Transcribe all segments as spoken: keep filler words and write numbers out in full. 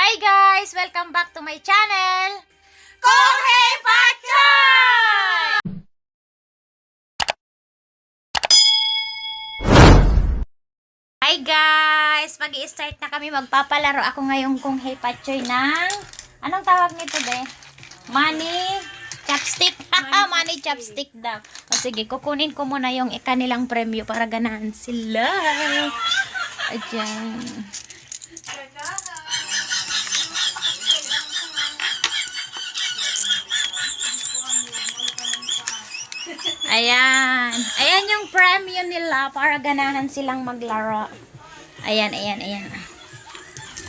Hey guys! Welcome back to my channel! Kung Hey Patchoy! Hi guys! Mag-i-start na kami. Magpapalaro ako ngayon kung Hey Patchoy ng, anong tawag nito, be? Money chopstick. Money chopstick daw. O sige, kukunin ko muna yung kanilang premyo para ganahan sila. Ayan. Ayan. Ayan yung premyo nila para ganahan silang maglaro. Ayan, ayan, ayan.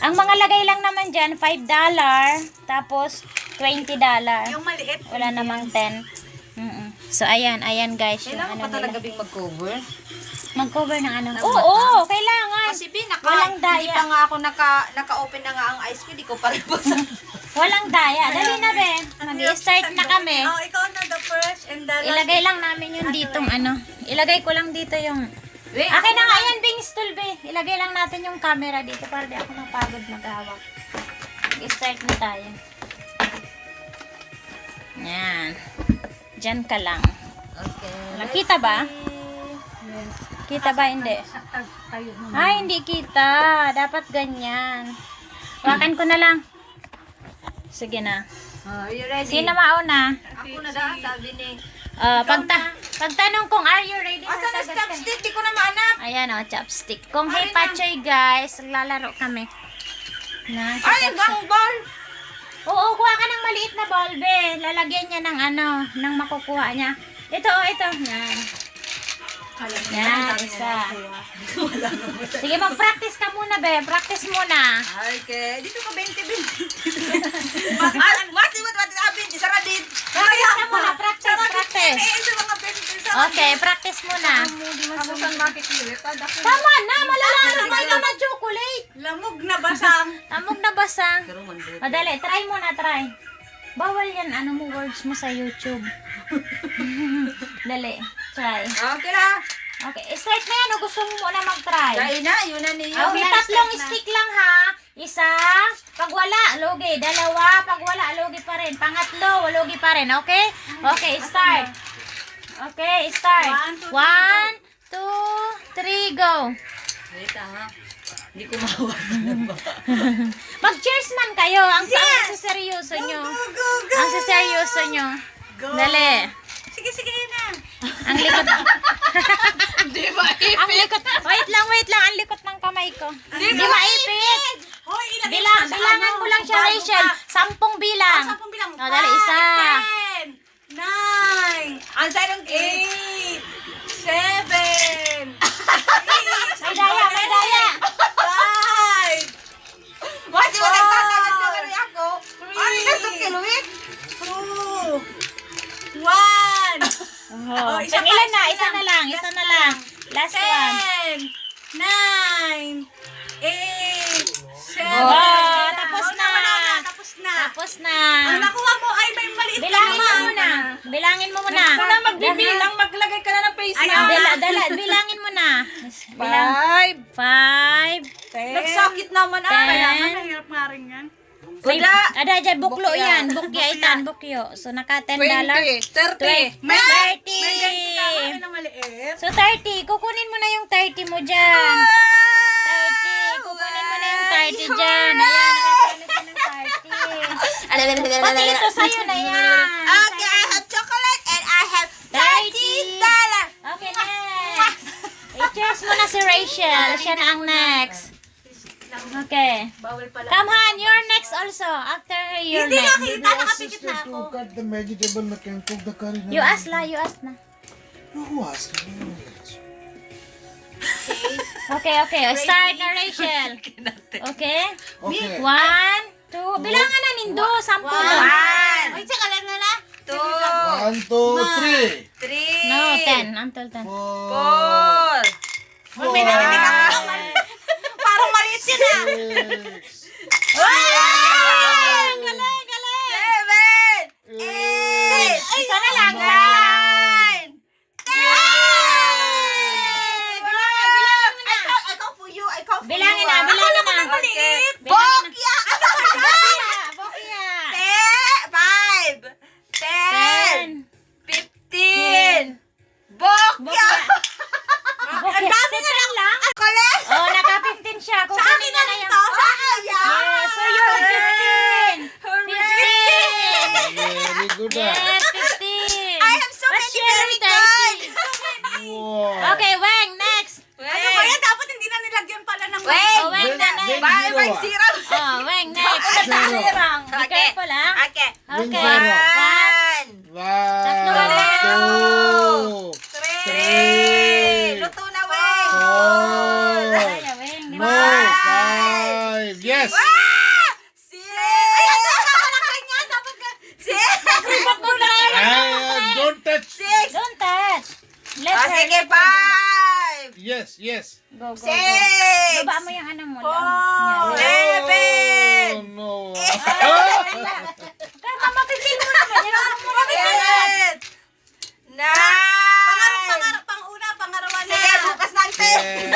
Ang mga lagay lang naman dyan, five dollar, tapos twenty dollar. Yung maliit, Wala twenty. namang ten. Mm-mm. So, ayan, ayan guys. Yung Kailangan ano pa talaga nila. bing mag-cover? Mag-cover ng ano? Ng Oo, mata? kailangan. Kasi, Bi, naka, Walang daya. hindi pa nga ako naka, naka-open na nga ang eyes ko, di ko pa rin basa. Walang daya. Dali na, be. Mag-i-start na kami. Oh, ikaw na the first and the last. Ilagay lang namin yung Ano ditong eh? ano. Ilagay ko lang dito yung Wait, Akin na nga yan, Bing Stool, be. Ilagay lang natin yung camera dito para di ako mapagod maghawak. Mag-start na tayo. Yan. Diyan ka lang. Okay. Nakita ba? Yes. Kita ba? Hindi. Tayo mo. Ah, hindi kita. Dapat ganyan. Hawakan ko na lang. Sige na. Oh, are you ready? Sino mauna? Ako na daw, sabi ni. Ah, Ikaw pagta- na. pagtanong kung are you ready, Asa na sasagot ka. chopstick? Di ko na maanap. Ayan, oh, chopstick. Kung Ay, Hey na. Patchoy, guys, lalaro kami. Na, Ay, chopstick. gang ball. Oo, kuha ka ng maliit na ball, be. Lalagyan niya ng ano, ng makukuha niya. Ito, oh, ito. Yan. Alam mo Yan, na, dami isa. na nakuha. Wala naman. Sige, mag-practice ka muna, be. Practice muna. Okay. Dito ka, twenty, twenty. Mas, mas, mas, mas, mas, mas, isa ra din. Practice ka muna, practice, Sarap. practice. Eh, sa mga twenty, sa Okay, mga practice muna. Ang mood mo Ako sa saan makikilip? Ah, dako. Tama na, malalaman Ano naman ba? naman chocolate. Lamog na basang. Lamog na basang. Pero mandot. Madali, try muna, try. Bawal yan, ano mo, words mo sa YouTube. Dali, try. Okay na. Okay, start na yan o gusto mo muna mag-try? Dahil na, yun na niyo. Okay, Next tatlong step na. stick lang ha. Isa, pag wala, lugi. Dalawa, pag wala, lugi pa rin. Pangatlo, lugi pa rin. Okay? Okay, start. Okay, start. One, two, three, go. One, two, three, go. Wait, ah. Hindi ko mahawakan na ba? Mag-cheers man kayo. Ang, ang Yes! seryoso Go, nyo. go, go, go! Ang seryoso nyo. Go! Dali. Sige, sige, yun na. Ang likot. Di ba, Ang likot. Wait lang, wait lang. Ang likot ng kamay ko. Di Di ba, maipit. Hoy, ilagay Bila-, mo sa bilangan ano, mo lang sa siya, bago Rachel. ka. Sampung bilang. Oh, sampung bilang. Oh, dali, isa. Five, ten, nine. Ang sarong eight, seven, six, May daya, may daya. Five. Wasi mo Four. nagtatawag na kami ako. Ano na sa Three. kilawit? Two. One. Oh, Oh, isa pang ilan pa, na? isa Isa lang. na lang, isa na lang. Last one. Ten, nine, eight, seven. Oh, tapos Wala, na. wala na, tapos na. Tapos na. Ang nakuha mo ay may maliit Bilangin mo naman. muna. Bilangin mo muna. Ikaw na magbibilang, maglagay ka na ng face Ay, mask. Dala, dala, bilangin mo na. Bilang. Five. Five. Ten. Nagsakit naman, ah. Ten. Kailangan, mahirap nga rin yan. Wait, Wala. ada dyan, buklo Bukya. yan. Bukya Bukya. itan, bukyo. So, naka ten dollar. Twenty, thirty. Twe-, May, thirty. may ganti ka, may na maliit. So, thirty. Kukunin mo na yung thirty mo dyan. Ah! Thirty. Kukunin mo na yung thirty dyan. Ayan, nakakuha na siya ng thirty. Pati ito sa'yo na yan. Okay, I have chocolate and I have thirty dollar. Okay, next. I-cheers mo na si Rachel. Siya na ang next. Okay. Bawal pala. Come, Han, you're next also. After your Hindi next. nakikita, Maybe ask nakapikit sister na to ako. cut the vegetable na can cook the curry na. You ask la, you ask na. No, who asked? Okay, okay. Start na, Rachel. Okay? Okay. One, two. Bilangan na nindo. Sampu One. na. Ay, tsaka lang na na. Two. One, two, Ma. three. Three. No, ten. Until ten. Four. Four. Four. May narinig ako. Parang maliit yun, ah. Six. Wow! Galing, galing. Seven. Eight. Isa na lang. Nine. Ten. Yay! Bilangan, bilangan mo na. I count, I count for you. I count for Bilangin you, na, ah. bilangin Ako na. naman maliit. Okay. Bilangin na. Bokya! Ano ba Zero. Be careful, ah. Okay. Yung Okay. zero. One. One, Tatlo. Two. Three. Three. Luto na, Weng. Four. Ay, Weng, di No. ba? Five. Yes. Ah! Six. Ay, ay, ay, ay, ay, ay, ay, dapat ka. Six. Ay, uh, don't touch. Six. Don't touch. Let Ah, her, sige, let her do. Five. Yes, yes. Go, go, go. Six. Baba mo yung ano mo, Four. Yan. Seven. Oh, no. Eight. Kaya mapipil mo naman. Yan ang mga Eight. Nine. Pangar-, pangar-, pang-una, pangarawa na. Sige, bukas na ang ten. Ten.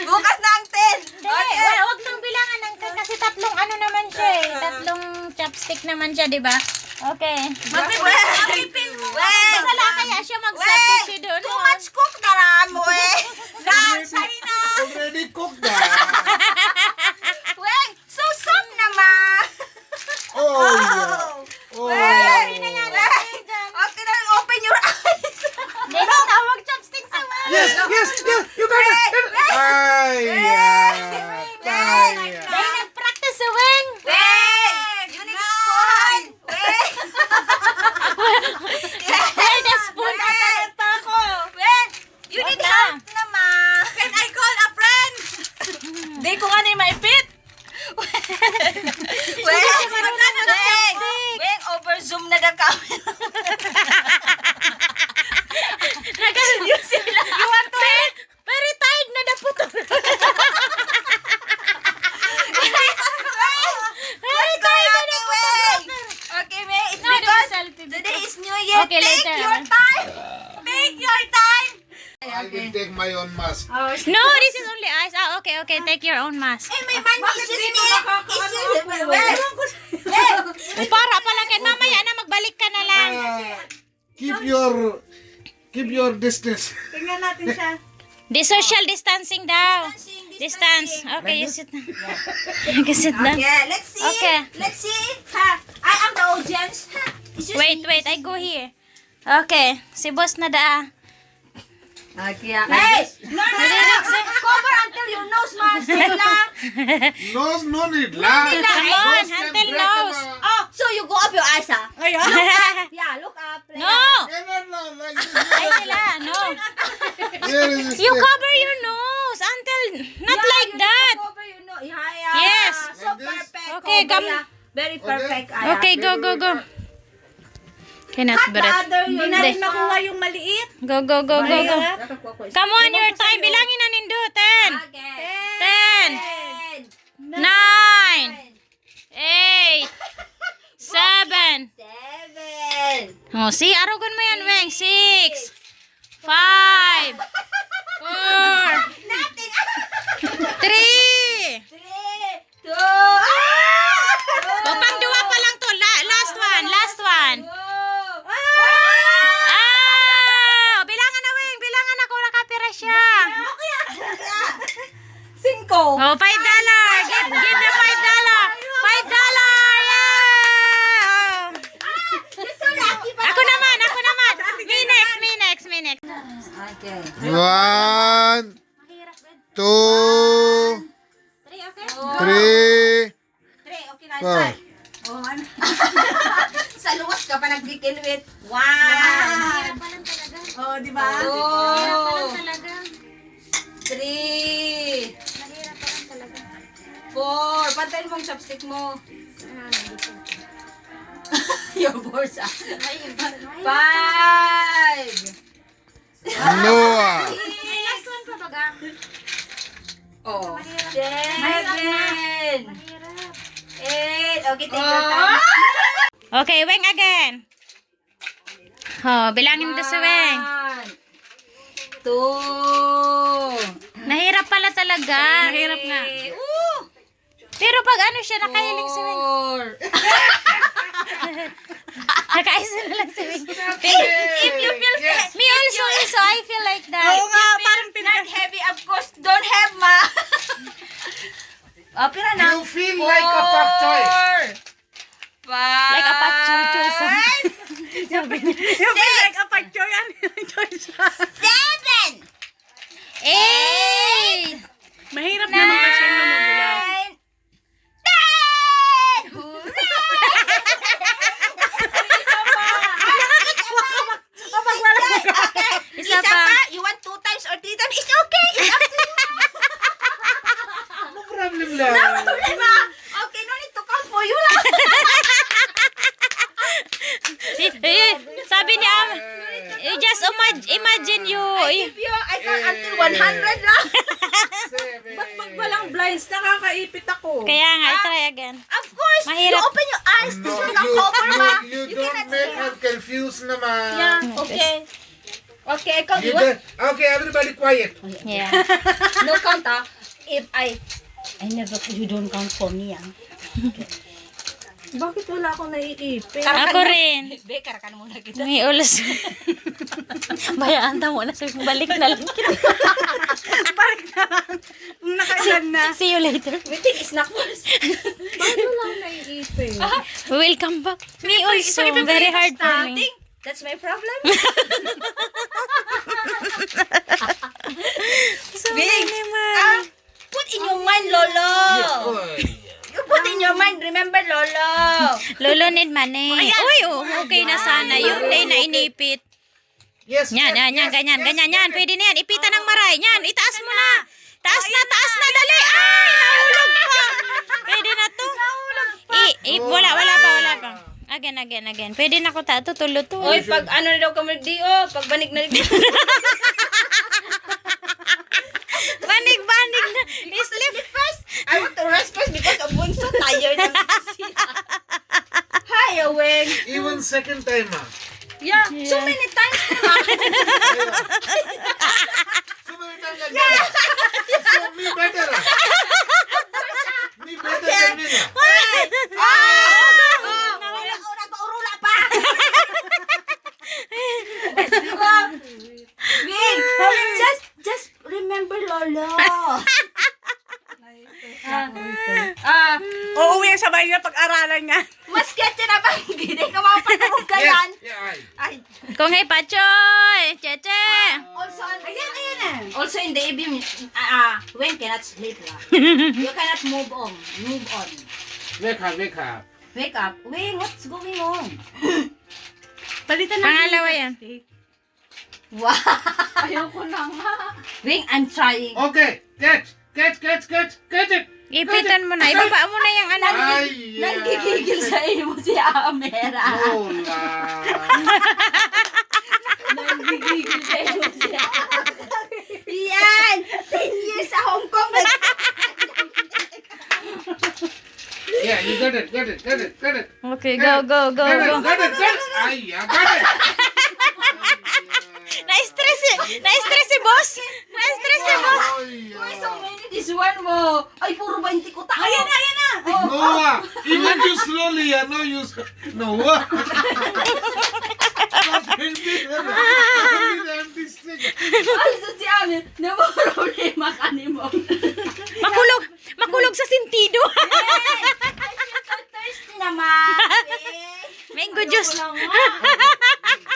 Bukas na ang ten. Hindi, Okay. wala, wag nang bilangan ng ten kasi tatlong ano naman siya eh. Tatlong chopstick naman siya, di ba? Okay. Mapipil, mapipil mo. Weng. Masala kaya siya mag-substitute Weng. Too doon. Much cook na lang mo eh. Na, China. Already cooked na. Weng, susok naman. Oh, yeah. Oh. Weng. Weng. Okay na lang, open your eyes. Hindi, tawag chopstick sa mga. Yes, yes, yes. You got it. Weng. Ay, Weng. Yeah. Weng. Ay, yeah. Dahil nag-practice si Weng. Weng. Unique spoon. Weng. Weng, the spoon. Weng. Weng. You need Wag na. Help naman. Can I call a friend? Di ko nga ni maipit. Weng, Weng, Weng, over Zoom na ka kami. You want to help? Very tired na dapat. Very tired na dapat. Okay, May, it's No, because selfie today because is New Year. Okay, take later. Your time. Take your time. I will take my own mask. Oh, No, this is only ice. Ah, okay, okay. Take your own mask. Eh, may man, Bakit excuse di me. Mo makakaano Excuse ako? me. Well, well, O, para pala kay mamaya na magbalik ka na lang. Ah, keep your, keep your distance. Tingnan natin siya. The social distancing daw. Distancing, Distance. distancing. Okay, you sit down. Okay, sit down. Okay, let's see. Okay. Let's see. Ha, I am the audience. Ha, excuse Wait, me. wait, I go here. Okay, si boss na daa. Ah, kaya Hey! No, no, no, no. Cover until your nose, ma. Sila. Nose, no need No la. need la. Come on, Nose can until break nose. the Oh, so you go up your eyes, ah? Ay, ah. Look up. Yeah, look up. Like No. that. Ganun lang, like this. Ay, sila, no. Here is the You step. cover your nose until, not Yeah, like you need to that. cover your nose. Yeah, yeah. Yes. So Like this. perfect. Okay, Oh, come. yeah. Very Okay. perfect. Ay, Okay, ah. go, go, go. Cannot Cut the breathe. other Hindi yun. natin makuha yung maliit. Go, go, go, go, go. Mahirap. Come on, your time. Bilangin na nindo. Ten. Okay. Ten. Ten. Nine. Eight. Seven. Seven. Oh, see, arogon mo yan, Weng. Six. Five. Four. Nothing. Three. Three. Two. Ah! O, pang duwa pa lang to. La-, last one, last one. Wow. Ah! Ah! Bilangan na, Weng. Bilangan na kung nakapira siya. Singko. Oh, five dollar. Give, give the five dollar. Five dollar. Yeah! Oh. You're so lucky pa Ako naman. naman, ako naman. Me next, me next, me next. Okay. One, Mahirap, Brad. two, Three, okay? three, Three, okay na, four. Start. Oh, ano? Sa luwas ka pa nagkikinwit. One. Mahirap pa lang talaga. Oh, di ba? Two. Mahirap pa lang talaga. Three. Mahirap pa lang talaga. Four. Pantayin mo ang chopstick mo. Ah, dito. Yung bulsa. Ay, iba. Five. Noah. May last one pa baga? Oh. Mahirap. Seven. Mahirap na. Mahirap. Eight. Okay, take your time. Okay, Weng again. Oh, bilangin mo si Weng. One. Two. Nahirap pala talaga. Mahirap nga. Three. Ooh. Pero pag ano siya, nakahiling si Weng. Four. Nakaisa na lang si Weng. If you feel Yes. Me also, so I feel like that. Oo nga, If you feel parang pinag- not heavy, of course, don't have ma. Oh, pira na? You feel like a pak choy. Four. Five. Like a pak choy choy, so. Sabi niya. You feel like a pak choy, ano yung choy siya? Seven. Eight. Mahirap naman kasi yung lumugulaw. Nine. Imagine you. I eh, give you, I count until one hundred lang. Ba't pag walang blinds, nakakaipit ako? Kaya nga, i-try again. Of course, Mahirap. You open your eyes to No, see the you, cover, you, ma. you You don't cannot make see. her confused naman. Yeah, okay. Okay, I count You one. don't, okay, everybody quiet. Yeah. No count, ah. If I, I never, you don't count for me, ah. Bakit wala akong naiipit? Ako rin. Be, karakan muna kita. May ulos. Bayaan ta mo na sa balik na lang kita. Balik na lang. Kung nakailan na. See you later. We take snack first. Bakit wala akong naiipit? We will come back. Me also. Very hard for me. That's my problem. So, Big. naman. Ah, put in your mind, Lolo. Oy. You put in your mind, remember, Lolo. Lolo need money. Uy, oh, okay na sana yun. Dahil nainipit. Yes, Yan, yes, yan, yan, yes, ganyan, yes, ganyan, yan. yes. Pwede na yan. Ipitan ng maray. Yan, itaas mo na. Taas na, taas na, dali. Ay, nahulog pa. Pwede na to. I, i, wala, wala pa, wala pa. Again, again, again. Pwede na ko ta. Tutulo to. Oy, pag ano na daw kami di, oh, pag banig na di. Banig, banig na. Sleep. First, I want to rest first because of Bunso tired na siya. Hi, Aweng. Even second time, ah. Yeah, so many times na lang. So many times like that. So me better, ah. Me better than me, ah. Hey! Ah! Oh! Una, una, una, urula pa! Wait, just, just remember, Lolo. Ah, Uuwi ang sabay niya pag-aralan niya. Mas ketse na ba? Hindi ka makapatulog ka yan. Yeah, ay. Ay, Kung hey, Pachoy, Cheche. Also, ayan, ayan eh. Also in the evening, ah, ah, Weng cannot sleep la. You cannot move on. Move on. Wake up, wake up. Wake up. Weng, what's going on? Palitan Pangalawa yan. Wow. Ayoko na nga. Weng, I'm trying. Okay, catch, catch, catch, catch, catch it. Ipitan mo na. Ibaba mo na yung ano. Ay, yeah. Nanggigigil sa imo si Amera. Hola. Nanggigigil sa imo si Amera. Yan! Ten years sa Hong Kong. Yeah, you got it, got it, got it, got it. Okay, go, go, go, Got it, go. got it, got it. Ay, yeah, got it. Na-stress si, na-stress si boss. Na-stress si boss. Ay, Why so yeah. many this one mo? Ay, puro baynte ko tao. Ayan na, ayan na. Oh. Noah, even you slowly, yeah, no, you s- Noah. Hindi, hindi, empty stick. Ay, sa si Amir, na problema ka ni mo. Makulog, makulog sa sentido. Ay, so thirsty naman. Eh. Mango juice.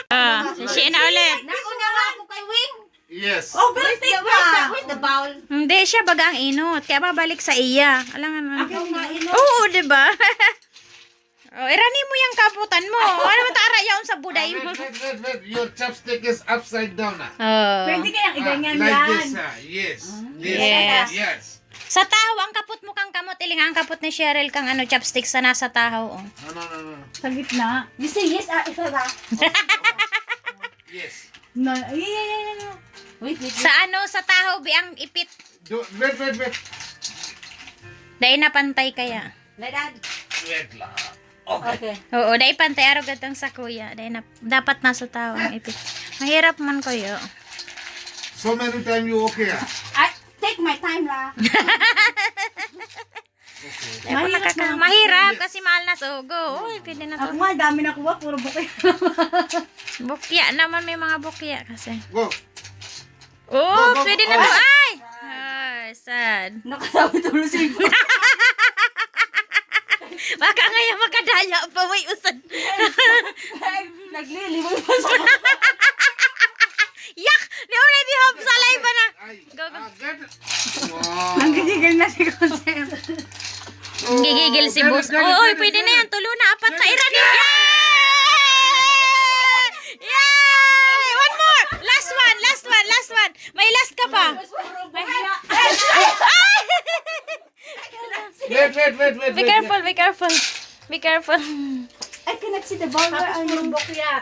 Ah, siya na ulit. Nauna nga ako kay Wing. Yes. Oh, where's the, where's the, where's the bowl? Hindi siya baga ang inot. Kaya babalik sa iya. Alangan mo. Ako nga, ino. Oo, di ba? Oh, irani mo yung kaputan mo. Ano mo tara yaon sa buday mo? Wait, wait, wait, wait. Your chopstick is upside down, ah. Oh. Pwede kayang Ah, iganyan like yan. This, ah. Yes. This, Yes. yes. Sa tahaw, ang kapot mo kang kamot, iling ang kapot ni Cheryl kang ano, chopstick sa nasa tahaw. Oh. No, no, no, no. Sa gitna. You say yes, ah, if ever. Yes. No, yeah, yeah, yeah, yeah. Wait, wait, wait. Sa ano, sa tahaw, bi ang ipit. Do, wait, wait, wait. Dahil napantay kaya. Like that. Wait lang. Okay. Oo, dahil pantay arog atong sa kuya. Dahil na, dapat nasa tahaw ang ipit. Mahirap man kuya. So many time you okay, ah? I take my time la. Mahirap, nakaka- mahirap kasi mahal na sugo. Uy, pwede na Ako to. Nga, dami na kuha, puro bukay. Bukya naman, may mga bukya kasi. Go. Oh, Go, go, pwede na go. to. Ay! Ay, sad. Nakasabi tuloy si Baka ngayon makadaya pa, may usad. Naglilimoy pa sa Yak! They already have saliva na. Ay, Go, go. Ah, get it. Wow. Nanggigigil na si Joseph. Gigigil si Get it, boss. get it, Oo, get it, pwede get na it. Yan. Tulo na, apat na. Ira ni. Yay! Yay! One more! Last one, last one, last one. May last ka pa. Wait, wait, wait, wait. Be wait, careful, wait. Be careful. Be careful. I cannot see the ball. Where are you? Bukya.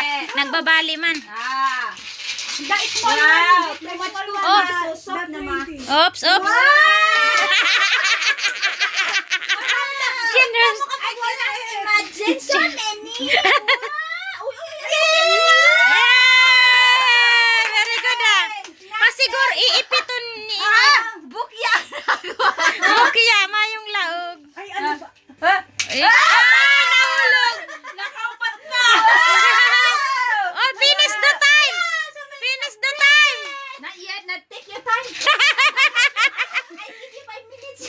Nagbabali man. Ah. Dahil small Wow, one. too much to Oh. So, soft naman. Oops, oops. Generous. I cannot imagine so many. Uy, uy, uy, Yeah! Very good, ah. Pasiguro, iipiton ni... Ah, bukya. Bukya, mayong laog. Ay, ano ba? Ha? Eh, ah, nahulog. Nakaupat na. Oh, finish the time. Finish the time. Not yet, not take your time. I give you five minutes.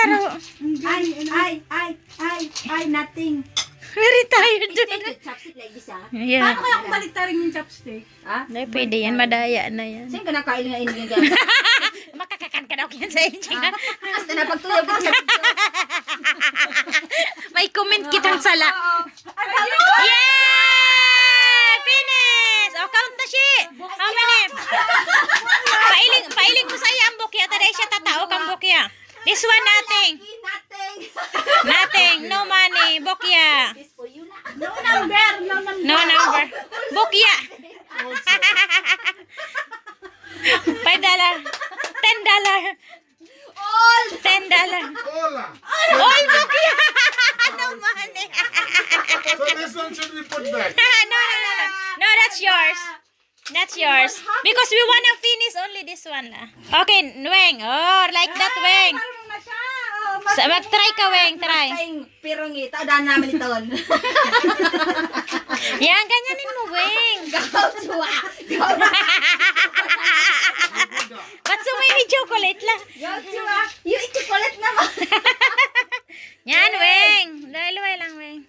Taro. Ay, ay, ay, ay, ay, nothing. Very tired. Chopstick, chopstick like this, ah. Yeah. Paano kaya kung baliktarin yung chopstick? Ah? Hindi, pwede yan. Madaya na yan. Saan ka nakain nga ini yan? Makakakan ka daw yan sa inyo. Ah, hasta na pagtuyog ko sa video. May comment kitang sala. Oo. Ang dami ko. Yay! Finish! O, count na, Shi! How many? Pailing, pailing mo sa iya ang bukya. Tada siya tatao kang bukya. This one, nothing. Nothing. Nothing. No money. Bukya. This for you na. No number, no number. No number. Bukya. Five dollar. Ten dollar. All. Ten dollar. Hola. All bukya. No money. So this one should be put back. No, no, no, no. No, that's yours. That's yours. Because we wanna finish only this one, lah. Okay, Weng. Oh, like that, Weng. Marunong na siya. Oh, mag- Sa, mag-try ka, Weng. Try. Pirong ito, daan naman iton. Yan, ganyanin mo, Weng. Gaw, suwa. Gaw. Ba't sumay may chocolate, lah? Gaw, suwa. Yung chocolate naman. Yan, Weng. Luway-luway lang, Weng.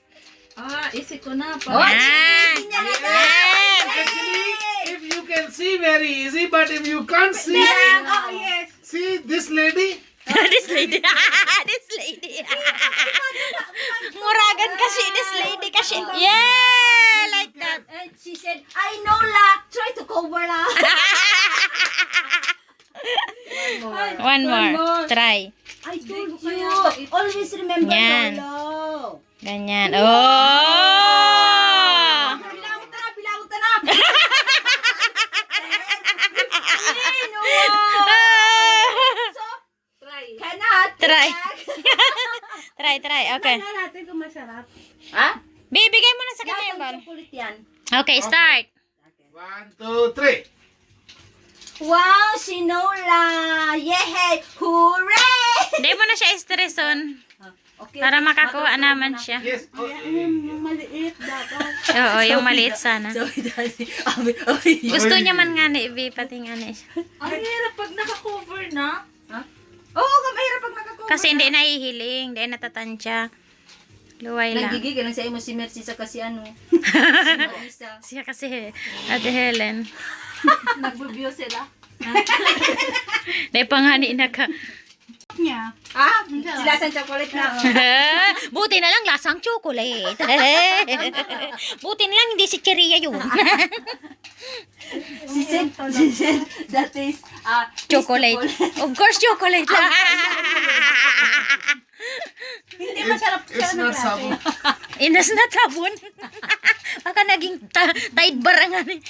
Ah, easy ko na. Oh, yan. Easy niya na to. Yan. Actually, if you can see, very easy, but if you can't see, oh, yes. See this lady? This lady. This lady. Muragan kasi this lady kasi. Yeah, like that. And she said, "I know la. Try to cover la." One more. One more. Try. I told you. Always remember, yan. Lolo. Ganyan. Oh! Bilangot na, bilangot na. Fifteen, oh. So, try. Cannot. Try. Try, try. Okay. Tingnan natin kung masarap. Ha? Bibigay mo na sa kanya yung ball. Lasang chocolate yan. Okay, start. One, two, three. Wow, si Nola! Yehey! Hooray! Di mo na siya estreson. Ah, okay, para makakuha naman siya. Yes. Oh, yeah, yeah, yeah. Yung maliit dapat. Oo, yung maliit sana. Sorry, Daddy. Abi, abi. Gusto niya man nga ni Ibi, pati nga ni siya. Ang hirap pag naka-cover na. Ha? Oo, mahirap pag naka-cover na. Kasi hindi nahihiling, hindi natatansya. Luway lang. Nagigigil lang sa imo si Mercy saka si ano, si Marisa. Siya kasi, Ate Helen. Nagbo-view sila. Dahil pangani na ka. Niya. Ah, si lasang chocolate na, oh. Buti na lang lasang chocolate. Buti na lang hindi si Cheria yun. She said, she said, that is, ah, chocolate. Chocolate. Of course, chocolate lang. Hindi masarap siya, ano, sabon. It's not sabon. Baka naging ta-, Tide Bar ang ano eh.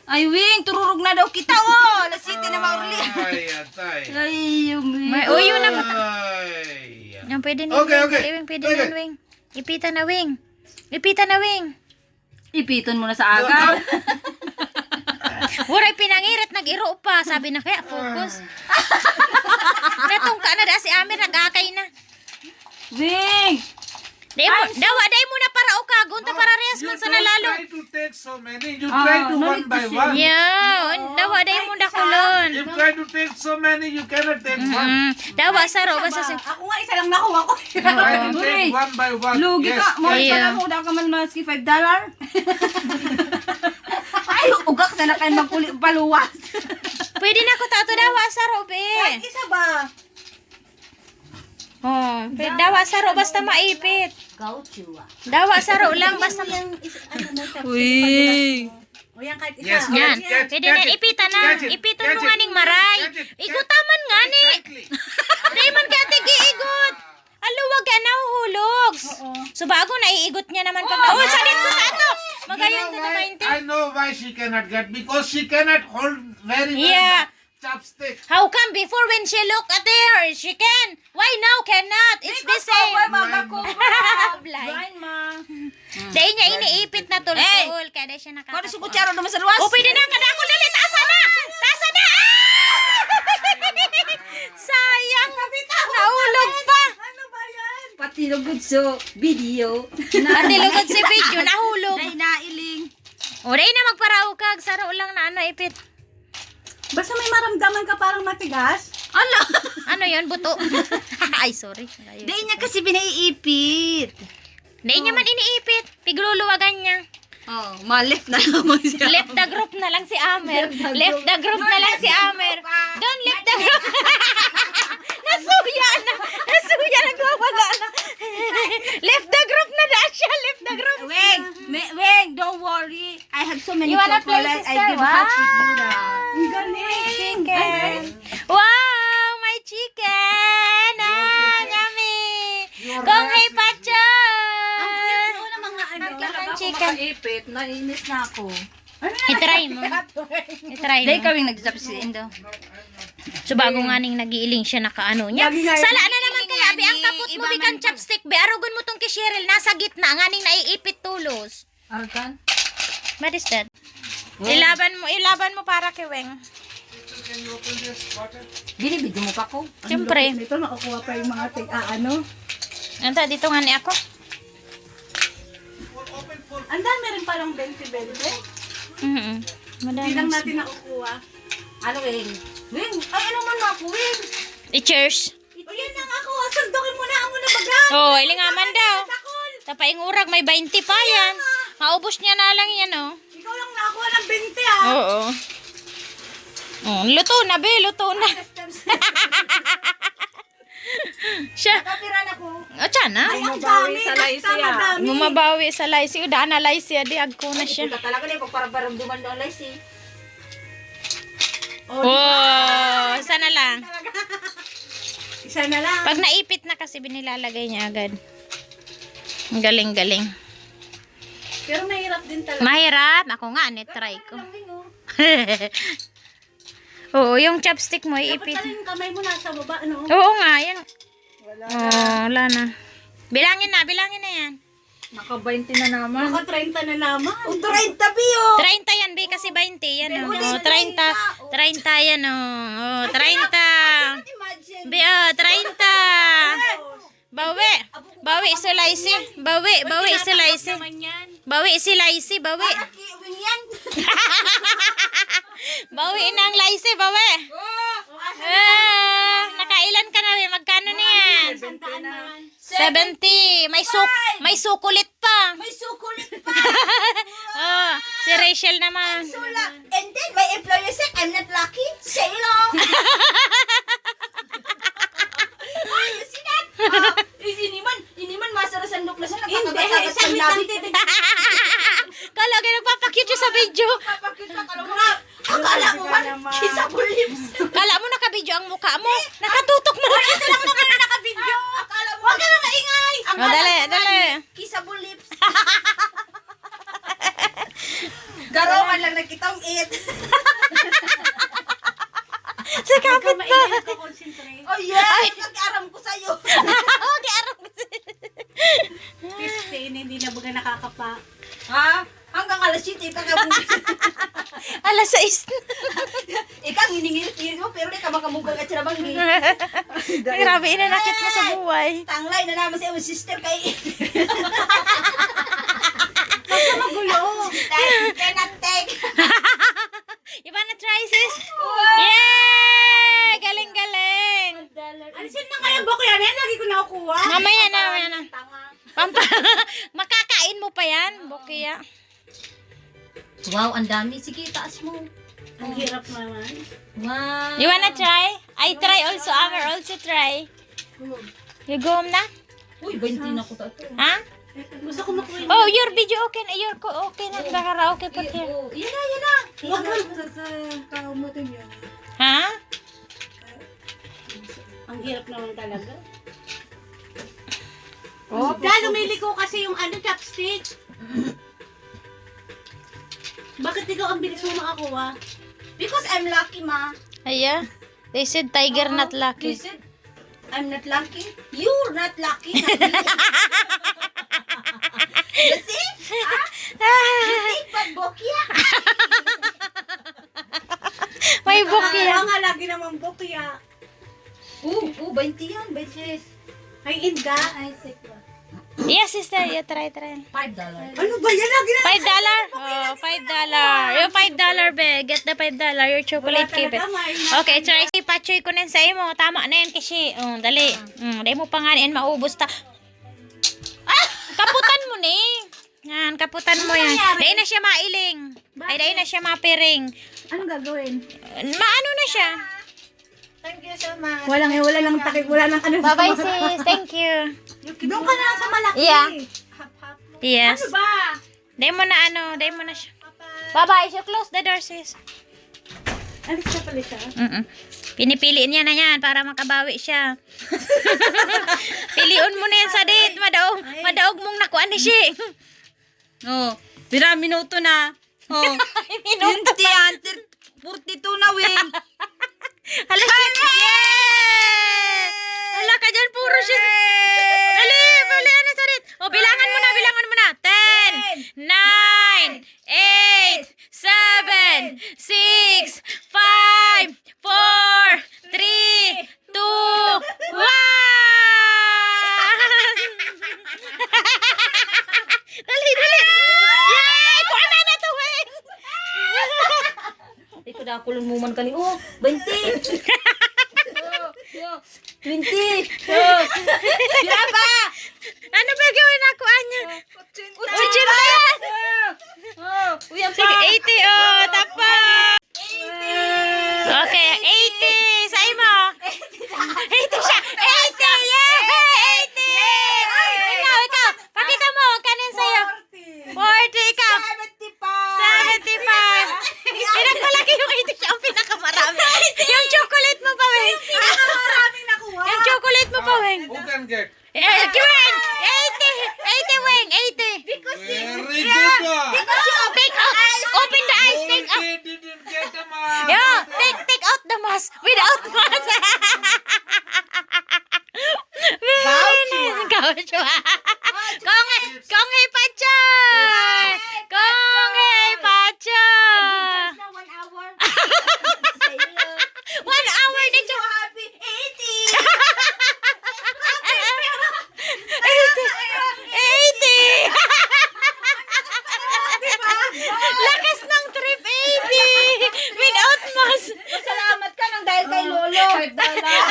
Ay, Weng, tururog na daw kita, oh. Alas siyete na maurli. Ay, atay. Ay, yung May uyo na mata. Ay. Yan, pwede na, okay, Weng. Okay. Pwede, Weng, pwede na, Weng. Ipita na, Weng. Ipita na, Weng. Ipiton mo na sa aga. Waray pinangirit, nag-iro pa. Sabi na kaya, focus. Natungka na da si Amir, nag-akay na. Weng! Dai mo, dawa, dai mo na para ukagon, ta para rehas man sana lalo. Don't try to take so many. You try to one by one. Yeah, dawa, dai mo dakulon. If try to take so many, you cannot take one. Mm-mm. Dawa, saro, basta si Ako nga, isa lang nakuha ko. Try to take one by one. Lugi ka. Yes. Mo, isa lang ako, daw ka man maski five dollar. Ay, ugak na na kayo magkuli paluwas. Pwede na ko, tato, dawa, saro, be. Kahit isa ba? Oh, pe-, dawa saro basta maipit. Gaucho, ah. Dawa saro lang basta ma- Yung is-, ano mo, chopstick, Uy. Pag-, o yan, kahit isa. Yes, yan. Catch, catch, pwede na, catch it. Ipita na. Catch it. Ipiton mo nga ning maray. Catch it. Igutaman nga ni. Exactly. Di man kaya tigiigot. Aluwag kaya nahuhulog. Oo. So, bago naiigot niya naman pag Oh, oh, sakit ko sa ato. Magayon ka na maintindihan. You know why? I know why she cannot get, because she cannot hold very well the chopstick. How come before when she look at her, she can? Why now cannot? It's the same. Because cover, mga cover. Blind. Blind, ma. Dahil niya iniipit na tultul, kaya dahil siya nakakapon. Kuha na si kutsara naman sa luwas. O, pwede na, kada ako, dali, taas na! Taas na! Ah! Sayang! Naulog pa! Ano ba yan? Pati lugod sa video. Pati lugod sa video, nahulog. Dahil nailing. O, dahil na magparaukag, saro lang na ano, ipit. Basta may maramdaman ka parang matigas. Ala! Ano yun? Buto? Ay, sorry. Dai niya kasi pinaiipit. Dai niya man iniipit. Pigluluwagan niya. Oh, ma-left na lamang siya. Left the group na lang si Amer. Left the group. Left the group na lang si Amer. Don't left the group. Nasuya na. Nasuya, nagwawala na. Left the group na daan siya. Left the group. Weng, me- Weng, don't worry. I have so many chocolate. You wanna play, sister? I give half to you na. Wow. Ang galing. Chicken. Wow, my chicken. Ah, yummy. Kung may pacho. Ang cute, no, ng mga ano. Ang cute ng chicken. Makaipit, nainis na ako. I-try mo. I-try mo. Dai kaming nag-chopstick, Indo. So, bago nga ning nag-iiling siya, nakaano niya. Lagi nga. Sala na naman kaya, abi, ang kapot mo, bikan chopstick, be. Arugon mo tong kay Cheryl, nasa gitna, nga ning naiipit tulos. Arkan? What is that? Ilaban mo, ilaban mo para kay Weng. Binibidyo mo pa ko? Siyempre. Dito makukuha pa yung mga tig-aano. Anta, dito nga ni ako. Ang dami rin palang bente-bente. Mm-mm. Madami. Hindi lang natin nakukuha. Ano, Weng? Weng! Ay, ano man ako, Weng? I-cheers. O, yan lang ako. Sundukin mo na, amo na baga. Oh, ilingaman daw. Tapaingurag, may bainte pa yan. Maubos niya na lang yan, oh. Ikaw lang nakakuha ng bente, ah. Oo. Oh, luto na, be, luto na. Siya. Nakapira na ko. O, tiyan na. Ay, ang dami. Bumabawi sa Laisi, ah. Bumabawi sa Laisi. O, daan na Laisi, ah, di agko na siya. Ay, talaga na yung pagparabaramduman ng Laisi. Oh, di ba? Isa na lang. Isa na lang. Pag naipit na kasi, binilalagay niya agad. Ang galing-galing. Pero mahirap din talaga. Mahirap. Ako nga, ni-try ko. Pero parang lamig, oh. Oo, yung chopstick mo, iipit. Dapat pala yung kamay mo nasa baba, no? Oo nga, yan. Wala na. Oh, wala na. Bilangin na, bilangin na yan. Naka-bainte na naman. Naka-treinta na naman. O, treinta, Pio! Treinta yan, be, kasi bainte yan, oh. Bainte. Oh, treinta. Treinta yan, oh. Oh, treinta. Imagine. Be, oh, treinta. Bawi. Bawi si Laisi. Bawi, bawi si Laisi. Bawi si Laisi, bawi. Para kiwing yan. Bawi na ang Laisi, bawi. Oh, ah, nakailan ka na, be? Magkano na yan? Sandaan naman. Seventy. May suk-, may sukulit pa. May sukulit pa. Oh, si Rachel naman. Sula. And then, my employer said, "I'm not lucky." Say, "Hello." Oh, you see that? Oh, ini man, ini man, masara sa nuk na siya, hindi, nagpapagatapat siya, ng labi. Kala ka nagpapakita sa video. Papakita ka lang. Akala mo man, kissable lips. Kala mo naka-video ang mukha mo? Nakatutok mo. Ay, ito lang naman ang naka-video. Akala mo. Huwag ka na maingay. Oh, dali, dali. Kissable lips. Garo man lang nakitong it. Sa kapit ba? Huwag ka maingay, nagko-concentrate. Oh, yeah. Ay. Pag-aram ko sa'yo. Huwag i-aram ko sa'yo. Fifteen, hindi na baga nakakapa. Ha? Hanggang alas siyete, pag Alas sais. Ikaw, hiningirit-ngirit mo, pero di ka makamugang at sila banggi. Ay, grabe, inanakit mo sa buhay. Tanglay na naman sa iyong sister kay Basta magulo. Cannot take. Iba na try, sis. Wow! Yay! Galing, galing. Alisin na kayo, bako yan. Yan, lagi ko nakukuha. Mamaya na, mamaya na. Pampa-, makakain mo pa yan, Bokia. Wow, ang dami. Sige, taas mo. Ang hirap naman. Wow. You wanna try? I try also, Amar also try. You go home na? Uy, bainti na ko ta ito. Ha? Gusto ko makuha. Oh, your video okay na, your ko okay na, karaoke pa. Iyo, oh, yan na, yan na. Huwag ka sa, sa kaumutin yun. Ha? Ang hirap naman talaga. Oh, dahil lumiliko kasi yung ano, chopstick. Bakit ikaw ang bilis mo makakuha? Because I'm lucky, ma. Aya. They said tiger not lucky. They said, "I'm not lucky." You're not lucky, not me. You see? Ah? You think pag bokya? May bokya. Kaya nga, lagi namang bokya. Oo, oo, bainti yan, bainti. Ay, inda. Ay, sikwa. Yes, sister. Yeah, try, try. Five dollars. Ano ba yan? Lagi na Five dollar. Oh, five dollar. Yung five dollar, be. Get the five dollar. Your chocolate cake, be. Wala talaga, may Okay, try. Achoy ko na sa imo. Tama na yan, Kishi. Oh, dali. Mm, dali mo pa nga yan maubos ta. Ah! Kaputan mo ni. Yan, kaputan mo yan. Dahil na siya mailing. Ay, dahil na siya mapiring. Anong gagawin? Maano na siya? Thank you so much. Walang, wala lang takip, wala lang ano. Bye-bye, sis. Thank you. Doon ka na lang sa malaki. Yeah. Hap-hap mo. Yes. Ano ba? Dahil mo na ano, dahil mo na siya. Bye-bye. Bye-bye. So, close the door, sis. Alis ka pala siya? Mm-mm. Pinipili niya na yan para makabawi siya. Pilion mo na yan sa date. Madaog, madaog mong nakuha ni Shi. Oh, pira minuto na. Oh, minuto twenty pa. Until forty-two na, Wing. Hala, shit. Yay! Hala ka dyan, puro shit. Dali, dali, ano, sarit? O, bilangan mo na, bilangan mo na. Ten, nine, eight, seven, six, five, four, three, two, one! Dali, dali! Yay! Kuha na na to, Weng! Ikaw, dakulon mo man kani. Oh, twenty! Oh, oh, twenty! Oh. Pira ba? Ano ba gawin ako, Anya? Ochenta. Ochenta yan! Oh, oh. Uy, ang Sige, pa. Eighty, oh, tapa! Okay, eighty. Sa imo? Eighty siya. Eighty, yeah! Eighty! Ikaw, ikaw. Pakita mo, kanin sa'yo? Forty, ikaw? Seventy-five. Seventy-five. Pinagmalaki yung eighty siya, ang pinakamarami. Yung chocolate mo pa, Weng. Pinakamaraming nakuha. Yung chocolate mo pa, Weng. Who can get? Eh, Weng! Eighty! Eighty, Weng! Eighty! Very good, ah. Because you take out, open the eyes, take out. They didn't get the mask. Yeah, take, take out the mask. Without mask. Very nice. Gaucho, ah. Gaucho, ah. Kong, kong hei pachoy! Kong hei pachoy! One hour. One hour na siya. Happy eighty! Eighty! Eighty! Lakas ng trip, eighty! Without mask! Pasalamat ka nang dahil kay Lolo. Five dollar.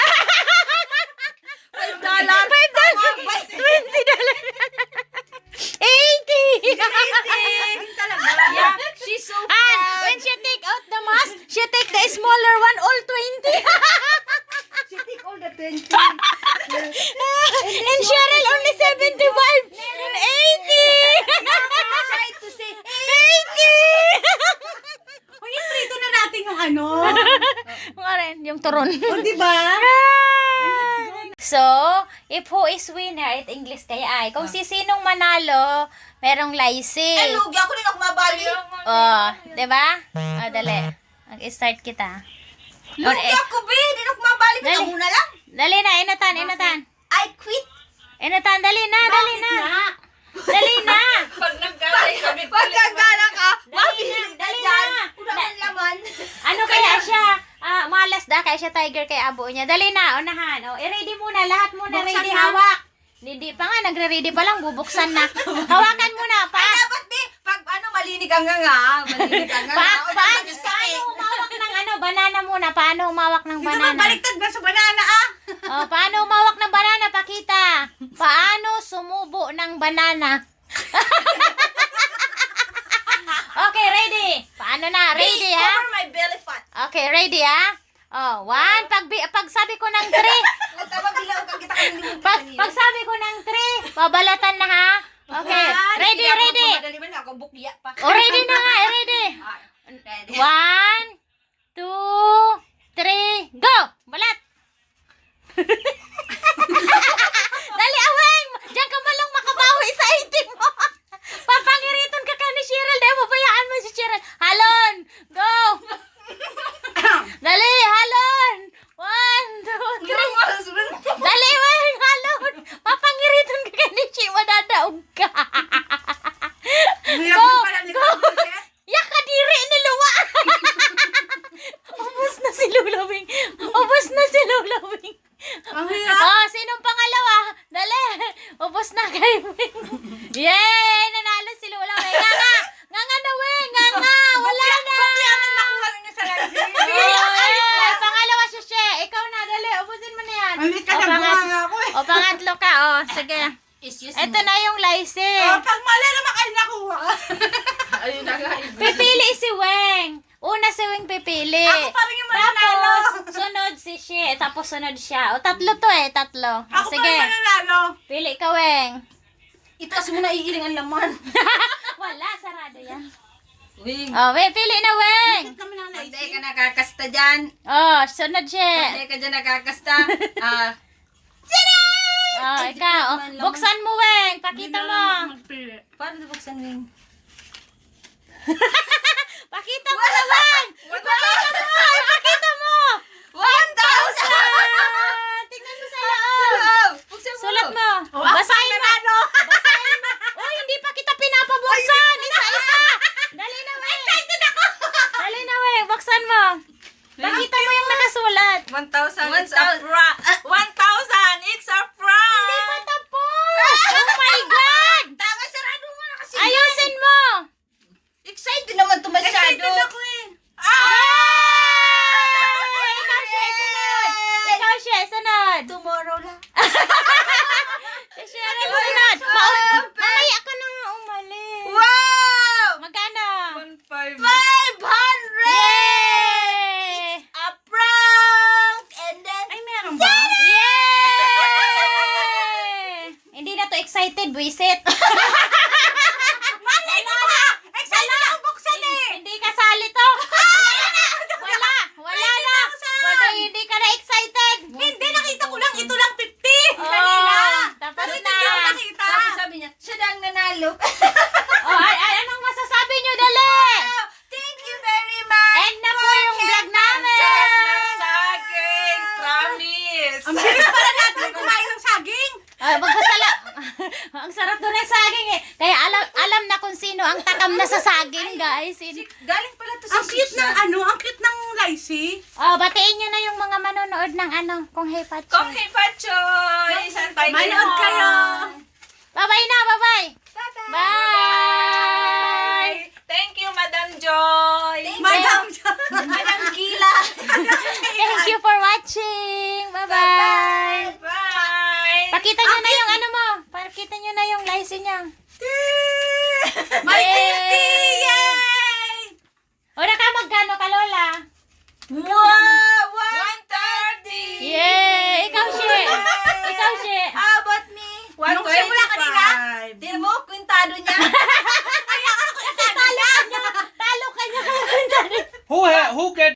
Five dollar. Five dollar. Twenty dollar. Eighty! Eighty! Talaga? Yeah, she's so proud. And when she take out the mask, she take the smaller one, all twenty. She take all the twenty. And Cheryl only seventy-five and eighty. Try to say, eighty! Uy, iprito na natin yung ano. Yung aren, yung turon. O, di ba? So, if who is winner, it English kaya ay. Kung si sinong manalo, merong laisi. Ay, lugi ako, di na ako mabali. Oh, di ba? Oh, dali. Mag-start kita. Lugi ako, be. Di na ako mabali. Dali. Ikaw muna lang. Dali na, inatan, inatan. I quit. Inatan, dali na, dali na. Bakit na? Dali na. Pag naggalang kami, pag naggalang ka, mabilis na dyan. Dali na, dali na. Wala nang laman. Ano kaya siya? Ah, malas da, kaya siya tiger, kaya abo niya. Dali na, unahan. O, i-ready muna, lahat muna ready, hawak. Hindi pa nga, nagre-ready pa lang, bubuksan na. Hawakan mo na, pa. Ay, dapat di, pag ano, malinig ang nganga, malinig ang nganga. Pa-, O, paano, dapat yung saki. Paano humawak ng ano, banana muna? Paano humawak ng banana? Dito, magbaliktad ba sa banana, ah? Oh, paano humawak ng banana? Pakita. Paano sumubo ng banana? Okay, ready? Paano na? Ready, ha? Over my belly fat. Okay, ready, ha? Oh, one. Pag bi-, pag sabi ko ng three. Puta, mabilaw ka, kita ka ng limang Pag, kanina. Pag sabi ko ng three, babalatan na, ha? Okay. One. Ready, ready. Madali man ako, bukya pa. Oh, ready na nga, eh, ready. Ah, ready. One, two, three, go! Balat! Dali, aweng! Diyan ka man lang makabawi sa itim mo. Papangiriton ka ka ni Cheryl. Dahil mabayaan mo si Cheryl. Halon! Go! Dali, halon! One, two, three. Dali, weng, halon! Papangiriton ka ka ni Chi. Madadaog ka. Go! Go! Yaka diri ni Luwa. Ubos na si Lola Wing. Ubos na si Lola Wing. Ang hirap. Oh, sinong pangalawa? Dali. Ubos na kay Wing. Yay! Nanalo si Lola Wing. Nga nga. Nga nga na, Wing. Nga nga. Wala na. Bakit ang nakuha niya sa live? Oh, pangalawa si Che. Sige. Excuse Ito me. na yung Lycee. Oh, pag mali naman kayo nakuha. Ayun na nga. Pipili si Weng. Una si Weng pipili. Ako pa rin yung mananalo. Tapos, sunod si She. Tapos sunod siya. O, tatlo to eh. Tatlo. Ako Sige. pa yung mananalo. Pili ka, Weng. Itaas mo na iiling ang laman. Wala, sarado yan. Weng. Oh, Weng, pili na, Weng. Bakit kami na Hindi ka nakakasta dyan. Oh, sunod siya. Hindi ka dyan nakakasta. Ah, Oh, Ay, ikaw. Oh, man lang. Buksan mo, Weng. Pakita mo. Paano ito buksan, Weng? Pakita mo na, Weng. Ipakita mo. Ipakita mo. One thousand! Tingnan mo sa loob. Buksan mo. Sulat mo. Oh, Basahin mo. Basahin mo. Uy, hindi pa kita pinapabuksan. Isa-isa. Dali na, Weng. Excited ako. Dali na, Weng. Buksan mo. Pakita mo yung nakasulat. One thousand, it's a One thousand. prank. One thousand, it's a prank. Hindi pa tapos. Oh my God! Tama, sarado mo na kasi Ayusin mo. Excited naman to masyado. Excited ako eh. Ah! Ikaw siya, sunod. Ikaw siya, sunod. Tomorrow lang. Siya na Uy, sunod. Maun- Mamaya ka na nga umalis. Wow! Magkano? One five. Five hundred! Yay! A prank! And then, Ay, meron ba? Yay! Hindi na to excited, buwisit. Malay ko ba? Excited ako buksan eh! Hindi kasali to. Wala! Wala na! Wala, hindi ka na excited! Hindi, nakita ko lang, ito lang fifty! Oh, Kanina! tapos Bakit na. hindi ako nakita? Tapos sabi niya, siya na ang nanalo. Oh, ay, ay, anong masasabi nyo? Dali! Thank you very much! End na po yung vlog namin! Sarap ng saging! Promise! Ang bilis pala natin kumain ng saging! Ah, magpasala. Ang sarap doon ng saging eh. Kaya alam, alam na kung sino ang takam na sa saging, guys. Sin- Galing pala to sa Ang cute ng ano, ang cute ng Lycee. Oh, batiin nyo na yung mga manonood ng ano, Kung Hey Pacho. Kung Hey Pacho! Isang tayo Manood kayo! Bye-bye na, bye-bye! Bye-bye! Bye! Thank you, Madam Joy! Madam Joy! Madam Kila! Thank you for watching! Bye-bye! Bye! Pakita nyo na yung ano mo. Pakita nyo na yung Lycee nyo. May Yay! fifty! Yay! O, naka magkano ka, Lola? Wow! One thirty! Yay! Ikaw, She! Ikaw, She! How about me? Nung siya wala kanina, di mo, kwintado niya. Kaya ako, kwintado niya. Talo ka niya, kaya kwintado. Who ha-, who get